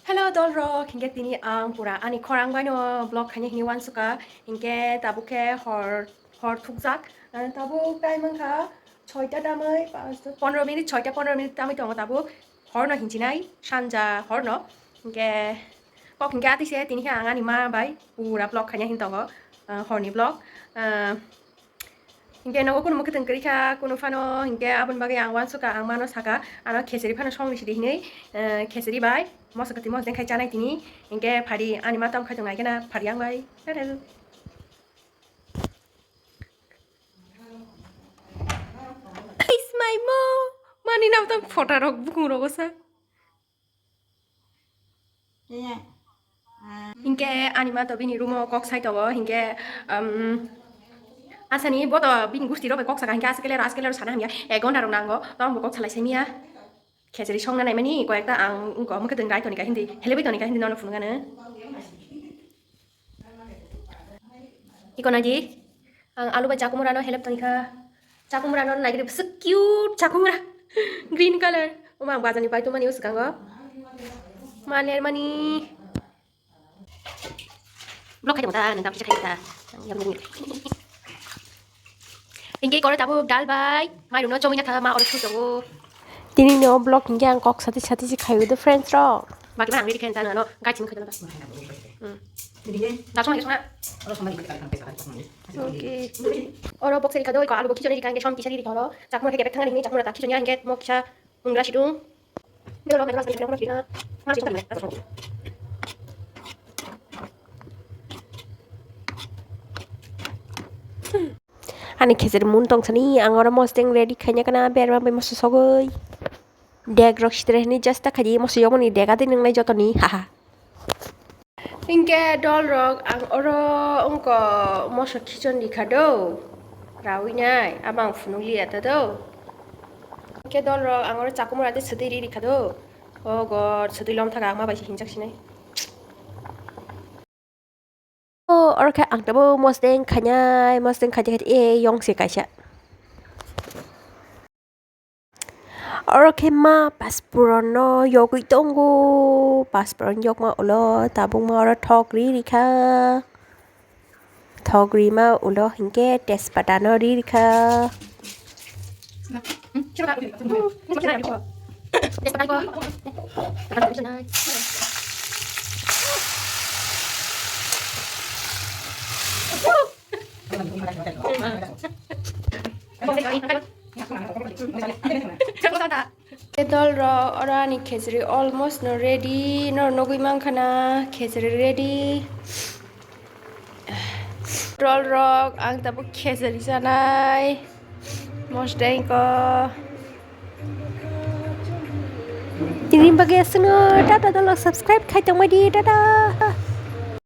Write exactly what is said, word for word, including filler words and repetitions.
Hello dolrok, hinkhe tini ang pura ani khorang baino vlog khaina hini uansukha, hinkhe tabuk khe hor, hor thukjak, eh, tabuk time wngkha soita tamwi, pondro minute, soita pondro minute tamwi tongo tabuk, horno hinchinai, sanja horno, hinkhe kok hinkhe atise tini khe ang ani ma bai pura vlog khaina hini tongo, eh, horni vlog, eh, Hinkhe nogo kunu mwkhwtwng kwrwi kha, kunu phano hinkhe aboni bagwi ang uansukha, ang mano sakha, ano khecheri phano songni sidi hinwi, eh, khecheri bai moso kwtwi moso dengkhai chanai tini, hinkhe phari ani ma tamo khai tong nai kheno phari ang bai. Hello. Is my mom. Mani nam tam photo rok bukung rogo sa. Hinkhe ani ma to bini room o kok sai tongo, hinkhe, um, asani bo to bini gusti rok bai kok saka, hinkhe aswk kele aro aswk kele aro sana hamya, ek ghonta rok nango, tong bo kok salai sai miya. Khecheri songna naimani koi ekta ang wngkha, omo khe tong rai toni ka hindi, helebwi toni ka hindi nono phunukha no. Iko naidi, ang alu bai chakumura no help toni kha. Chakumura no naidi, bwswk cute chakumura. Green color. Oma ang bazar ni pai tongmani o swkango. Ma ler mani. Vlog khai tongta, nang tam kisa khai ta. Hinkhe koro tabuk dal bai, mairum no chomina kha, ma oro sui tongo. Tini no vlog hinkhe ang kok sati sati se khai udo friends rok. Baki ba ang ready khe ta no, gai chim khai ta. Hmm. Da song song. Okay. Oro box rikha do, ko alu bo khichoni rikha, hinkhe som kisa rikha oro. Chakma khe kebek thangani, chakma ta khichoni hinkhe mo kisa ungra sidung. Ani khejeri mun tongsani, ang oro mosdeng ready khaina kana berma bai moso sogwi. Dek rok sitre hini just ta khaidi moso yogoni dega de nwngnai jotoni, haha. Hinkhe dol rok ang oro wngko moso khichon rikha do. Rawi nai, abang phunuk liya ta do. Hinkhe dol rok ang oro chakumura de swtwi ri rikha do. Oh God, swtwi lom thaka ang ma bai se hinjak sinai. Oh, oro khe ang tabo mosdeng khainai, mosdeng khainai khe e yong se kaisa. Oro khe ma paspuron no yogwi tongo, paspuron yokma ulo tabukma oro thok ri rikha. Thok rima ulo hinkhe tejpata no ri rikha. Te dol rok oro ani khejri almost no ready, no nugwi mankha na khejri ready. Dol rok ang tabuk khejri chanai mosdeng ko. Tini bagwi aswkno tata dol rok subscribe khai tongbai di, tata.